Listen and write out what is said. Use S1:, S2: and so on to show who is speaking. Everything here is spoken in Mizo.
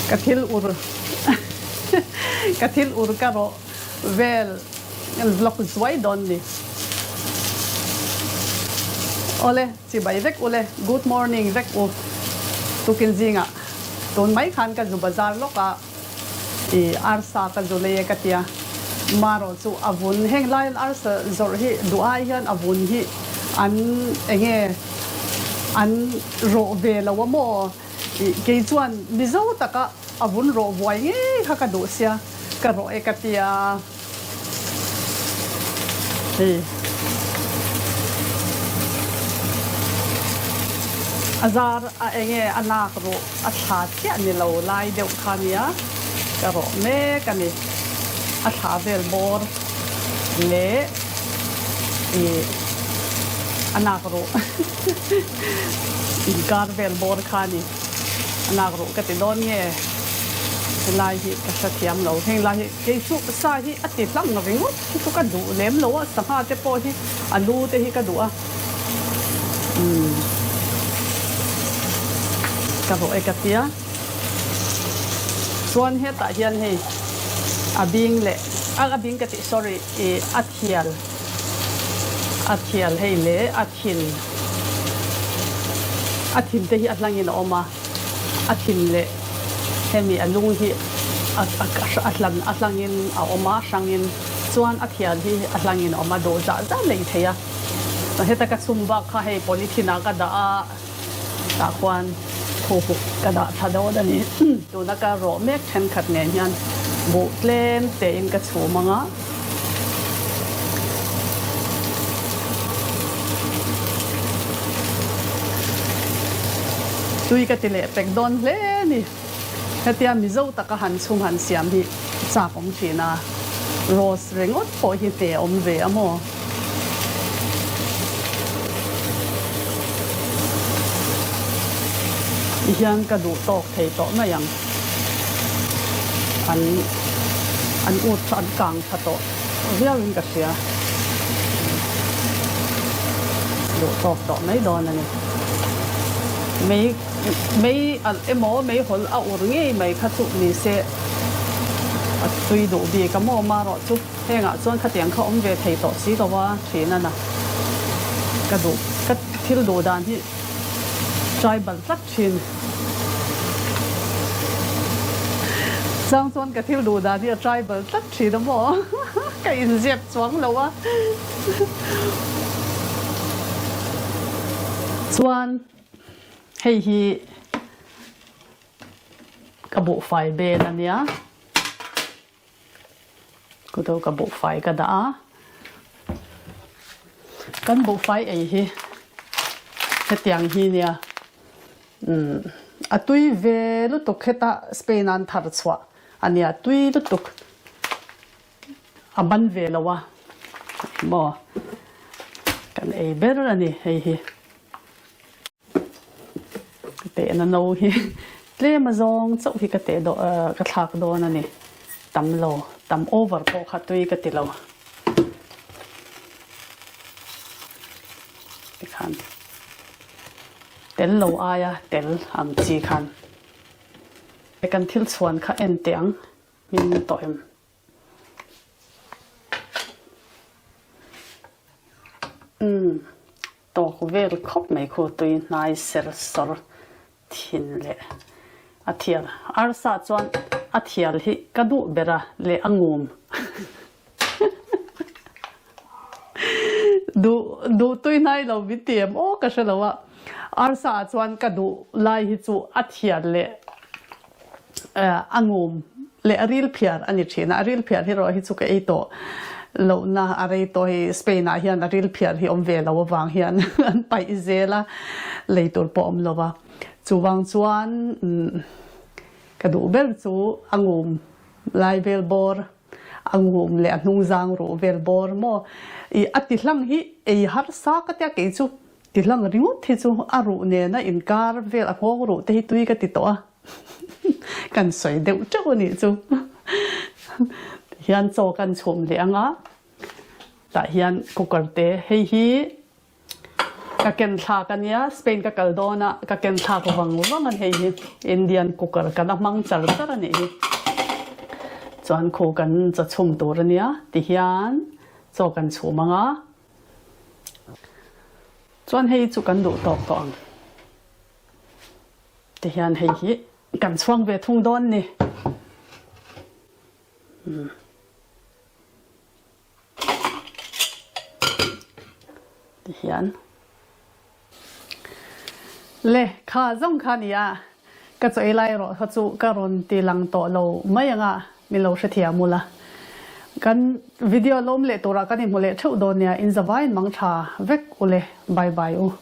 S1: Ka thil ur ka thil ur ka rawh vel vlog zuai dawn ni. Awle chibai vek ule good morning vek u tukin zingah tun mai khan ka zu bazar lawk a i arsa ka zu lei e ka tia marawh chu a vun heng laiin arsa zawrh hi duh ai hian a vun hi an enge an rawh ve lo a maw. Kei chuan Mizo taka a vun rawh vuai ngei kha ka duh sia, ka rawh e ka tia. Hei a zar a enge a nak ruh a thla chiah ni lo lai deuh kha nia ka rawh mek a ni. A thla vel bawr leh ih a nak ruh. Inkar vel bawr kha ni a lak ruh ka ti dawn nge helai hi ka hrethiam lo heng lai hi kei chu sa hi a ti hlang ringawt hi chu ka duh lem lo a sangha te pawh hi a lu te hi ka duh a umm ka rawh e ka tia chuan hetah hian hei a bing leh a bing ka tih sorry ih a thial a thial hei leh a. Thin A thin te hi a hlangin a awm a, a thin leh hemi a lung hi a hlan a hlangin a awm a, hrangin chuan a thial hi a hlangin a awm a, dawh zah zah lei thei a. Heta ka chhum bak kha hei polythene ah ka dah a, tah khuan thuhuk ka dah thla dawn a ni. Tuna ka rawh mek thenkhat nen hian buh tlem tein ka chhum ang a. Tui ka ti leh pek dawn hle a ni. Hetia Mizo taka han chhum han siam hi chak awm thin a, rose ringawt pawh hi hne awm ve a maw? Ti hian ka duh tawk thei tawh mai ang. An an ut kha an kang tha tawh viau in ka hria. Duh tawk tawh mai dawn a ni. Mei mei alh emaw mei hawl a ur ngei mai kha chu ni se a tui duh bik a maw marawh chu. Hengah chuan khatiang kha awm ve thei tawh si lo a thin a na. Ka duh ka thil duh dan hi tribal tlat thin. Chang chuan ka thil duh dan hi a tribal tlat thin a maw ka inzep chuang lo a. Chuan hei hi ka buhfai bel a nia. Kuto ka buhfai ka dah a, kan buhfai ei hi hetiang hi nia umm a tui ve lutuk heta Spain an thar chhuah a nia tui lutuk a ban ve lo a maw kan ei ber a ni hei hi. Ka tehna no hi tlem azawng chauh hi ka teh daw ka thlak dawn a ni. Tam lo, tam over pawh kha tui ka ti lo. Tikhan tel lo aia tel ang chi khan kan thil chhuan kha en teh ang hming tawh em. Umm. Tawk vel khawp mai khu tui hnai ser sawr thin leh a thial. Arsa chuan a thial hi ka duh ber a leh a ngum. Duh duh tui hnai lo min ti em aw ka hre lo a. Arsa ah chuan ka duh lai hi chu a thial leh a ngum leh a ril phiar a ni thin a, a ril phiar hi erawh hi chu ka ei tawh lohna a rei tawh hei Spain ah hian a ril phiar hi awm ve lo avang hian an paih zel a, lei tur pawh awm lo va, chuvang chuan ka duh ber chu a ngum lai vel bawr a ngum leh a hnung zang ruh vel bawr maw ih a ti hlang hi ei harsa ka tia kei chu ti hlang ringawt hi chu a ruh nena inkar vel a nghawng ruh te hi tui ka ti tawh a. Kan sawi deuh teuh a nih chu. Tihian chaw kan chhum leh ang a, tah hian cooker te hei hi Ka ken thlak a nia, Spain ka kal dawn a, ka ken thlak vang vang a ni hei hi. Indian cooker ka la hmang char char a nih hi. Chuan khu kan chaw chhum tur a nia, tihian chaw kan chhum ang a. Chuan hei chu kan duh tawk tawh ang. Tihian hei hi kan chhuang ve thung dawn ni. Tihian. Le, kha zawng kha nia, ka chaw ei lai erawh kha chu ka rawn ti lang tawh lo mai anga min lo hrethiam ula. Kan video lawm leh turah kan inhmu leh theuh dawn nia, in zavaiin mang tha vek ule, bye bye u.